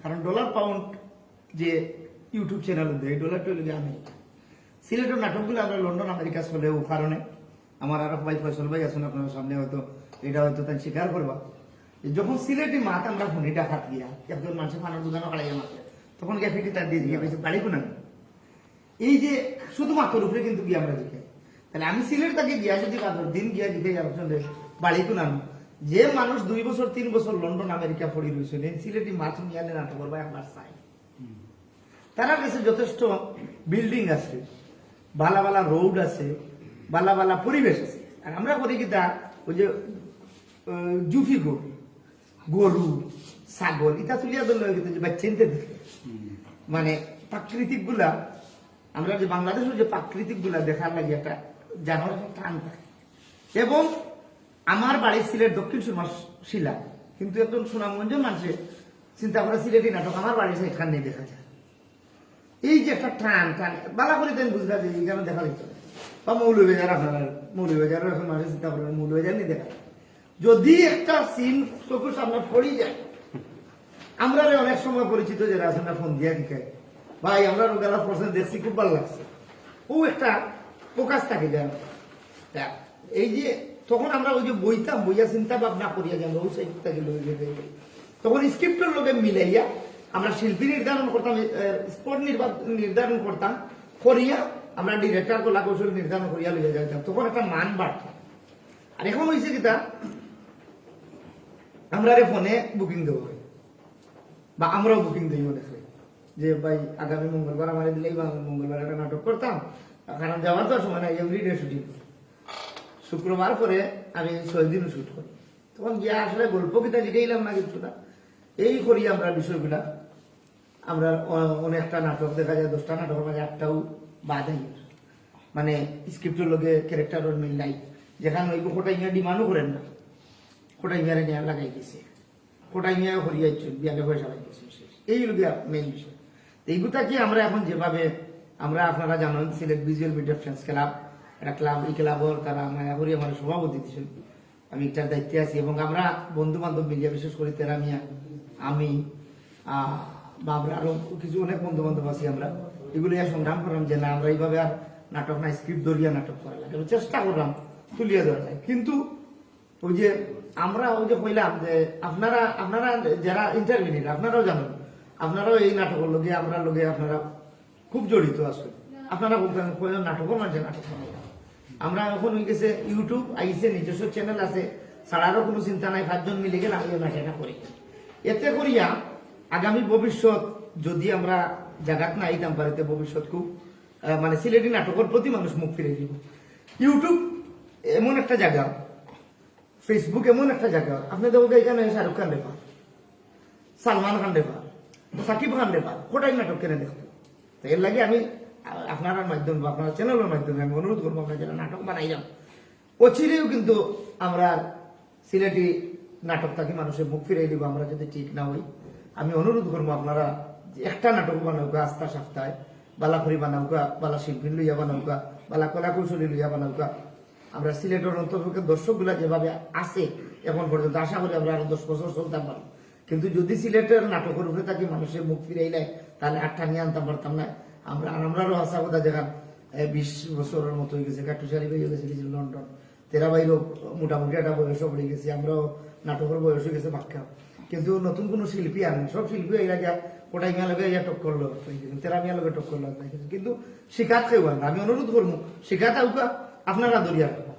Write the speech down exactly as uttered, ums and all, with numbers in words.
কারণ dollar pound যে YouTube channel দেয়, এই ডলারটা হইল গিয়ে আমেরিকা। সিলেটের নাটকগুলো আমরা লন্ডন আমেরিকা চলে, ও কারণে আমার আরো ভাই ফয়সল ভাই আছেন আপনার সামনে, হয়তো এটা হয়তো তাই স্বীকার করবা যে যখন সিলেটি মাত আমরা শুনি ঢাকাত গিয়া, একজন মানুষের পানের দোকানও কাড়াইয়া মাতে, তখন গিয়া ফিটি তার দিয়ে দিয়ে গেছে বাড়ি কোনান। এই যে শুধুমাত্র উপরে কিন্তু গিয়া আমরা জিজ্ঞাসা, তাহলে আমি সিলেট থাকি গিয়া যদি বাদর দিন গিয়া জিজ্ঞাসা যাওয়ার জন্য বাড়ি কোনান, যে মানুষ দুই বছর তিন বছর লন্ডন আমেরিকা পড়ি রয়েছেন, এই সিলেটি মাত শুনিয়ালে নাটক করবা একবার চাই। তারা কাছে যথেষ্ট বিল্ডিং আছে, বালা বালা রোড আছে, বালা বালা পরিবেশ আছে। আর আমরা করি কিতা, ওই যে আহ, জুফি গরু, গরু, ছাগল, ইটা তুলিয়া ধরলে হয়ে গেছে যে বাচ্চা চিনতে দেখে। মানে প্রাকৃতিক গুলা, আমরা যে বাংলাদেশের যে প্রাকৃতিক গুলা দেখার লাগে একটা জানার একটা টান থাকে। এবং আমার বাড়ি সিলেট দক্ষিণ সুরমা শিলা, কিন্তু একজন সুনামগঞ্জের মানুষে চিন্তা করে সিলেটি নাটক আমার বাড়ির এখানে নেই দেখা যায়। এই যে একটা টান টান বালা করে দেন বুঝলা যে এইখানে দেখা দিত না। বা মৌলভীবাজার, আপনারা মৌলভীবাজারও এখন মানুষ চিন্তা করবেন, মৌলভীবাজার নিয়ে দেখা যায়। যদি একটা সিন চোখের সামনে পড়ি যায়, আমরা অনেক সময় পরিচিত যারা আছে না ফোন দিয়া দিকে, ভাই আমরা রোগালা পড়ছেন দেখছি খুব ভালো লাগছে, ও একটা ফোকাস থাকে যায়। তা এই যে তখন আমরা ওই যে বইতাম, বইয়া চিন্তা ভাবনা করিয়া যে আমরা ওই সাইড থেকে লই যেতে, তখন স্ক্রিপ্টের লগে মিলাইয়া আমরা শিল্পী নির্ধারণ করতাম, স্পট নির্ধারণ করতাম, করিয়া আমরা ডিরেক্টর কলা কৌশল নির্ধারণ করিয়া লইয়া যাইতাম, তখন একটা মান বাড়তো। আর এখন হয়েছে কিতা, আমরা ফোনে বুকিং দেওয়া হয় বা আমরাও বুকিং দিই অনেক সময় যে ভাই আগামী মঙ্গলবার আমার দিলেই বা মঙ্গলবার একটা নাটক করতাম, কারণ যাওয়ার তো আর সময় নাই, এভরিডে শুটিং। শুক্রবার পরে আমি ছয় দিনও শুট করি। তখন গিয়া আসলে গল্প কিতা জিগাইলাম না কিছু না, এই করি আমরা বিষয়গুলা। আমরা অ- অনেকটা নাটক দেখা যায়, দশটা নাটকের মাঝে একটাও বাদ হয়ে গেছে, মানে স্ক্রিপ্টের লগে ক্যারেক্টারের মিল নাই। যেখানে ওই কোটাই মিয়া ডিমান্ডও করেন না, কোটাই মিয়ারে নিয়ে লাগাই দিছে, কোটাই মিয়াও করিয়া ইচ্ছুক বিয়ালে পয়সা লাগিয়েছে শেষ। এই হলো গিয়া মেইন বিষয়। তো এইগুলা কি আমরা এখন যেভাবে, আমরা আপনারা জানেন Sylhet visual media friends club, একটা ক্লাব, এই ক্লাবর তারা মায়া করি আমার সভাপতি দিচ্ছেন, আমি এটার দায়িত্বে আছি। এবং আমরা বন্ধু বান্ধব মিলিয়া, বিশেষ করে তেরা মিয়া, আমি, আহ, বা আমরা আরো কিছু অনেক বন্ধু বান্ধব আছি, আমরা এগুলো ইয়া সংগ্রাম করলাম যে না, আমরা এইভাবে আর নাটক না, স্ক্রিপ্ট ধরিয়া নাটক করা লাগে। চেষ্টা করলাম তুলিয়া ধরা যায়, কিন্তু ওই যে আমরা ওই যে কইলাম যে আপনারা, আপনারা যারা ইন্টারভিউ নিন, আপনারাও জানেন, আপনারাও এই নাটকের লগে, আমরা লগে আপনারা খুব জড়িত আছেন। আপনারা বলতেন কইলেন নাটকও মাঝে নাটক বানাইলাম। আমরা এখন হয়ে গেছে ইউটিউব আইছে, নিজস্ব চ্যানেল আছে, ছাড়ারও কোনো চিন্তা নাই, পাঁচজন মিলে গেলে আমি ওই নাটকটা করি। এতে করিয়া আগামী ভবিষ্যৎ যদি আমরা জাগাত না আইতাম পারি, তে ভবিষ্যৎ খুব, আহ, মানে সিলেটি নাটকের প্রতি মানুষ মুখ ফিরে দিব। ইউটিউব এমন একটা জায়গা, ফেসবুক এমন একটা জায়গা, আপনি দেখো এখানে শাহরুখ খান রেফার, সালমান খান রেফার, সাকিব খান রেফার, কোটাই নাটক কেনে দেখতো। তো এর লাগে আমি আ-, আপনারার মাধ্যমে বা আপনার চ্যানেলের মাধ্যমে আমি অনুরোধ করবো, আপনারা যারা নাটক বানাইলাম, অচিরেও কিন্তু আমরা সিলেটি নাটক থাকি মানুষের মুখ ফিরাই দিব, আমরা যদি ঠিক না হই। আমি অনুরোধ করবো আপনারা যে একটা নাটক বানাউকা আস্তা সপ্তাহে, বালা করি বানাউকা, বালা শিল্পী লইয়া বানাউকা, বালা কলা কৌশলী লইয়া বানাউকা। আমরা সিলেটের অন্তর্ভুক্ত দর্শকগুলা যেভাবে আছে এখন পর্যন্ত, আশা করি আমরা আরো দশ বছর চলতাম পারি। কিন্তু যদি সিলেটের নাটকের উপরে থাকি মানুষের মুখ ফিরাইলে, তাহলে আর টানিয়া আনতাম পারতাম না। আমরা, আর আমরারও আশা কথা যেখান, এ, বিশ বছরের মতো হয়ে গেছে, কাট্টুশালী ভাই হয়ে গেছে, গেছিল লন্ডন, তেরা ভাইরও মোটামুটি একটা বয়সও পড়ে গেছে, আমরাও নাটকের বয়স হয়ে গেছে বাক্কা। কিন্তু নতুন কোনো শিল্পী আনেন, সব শিল্পী এরা গিয়া কোটাই মিয়া লগে ইয়া টক করলো, তেরা মিয়া লগে টক করলো, কিন্তু শিকাত কেউ আনবে। আমি অনুরোধ করবো, শিকাত আউকা আপনারা ধরিয়া রাখবেন।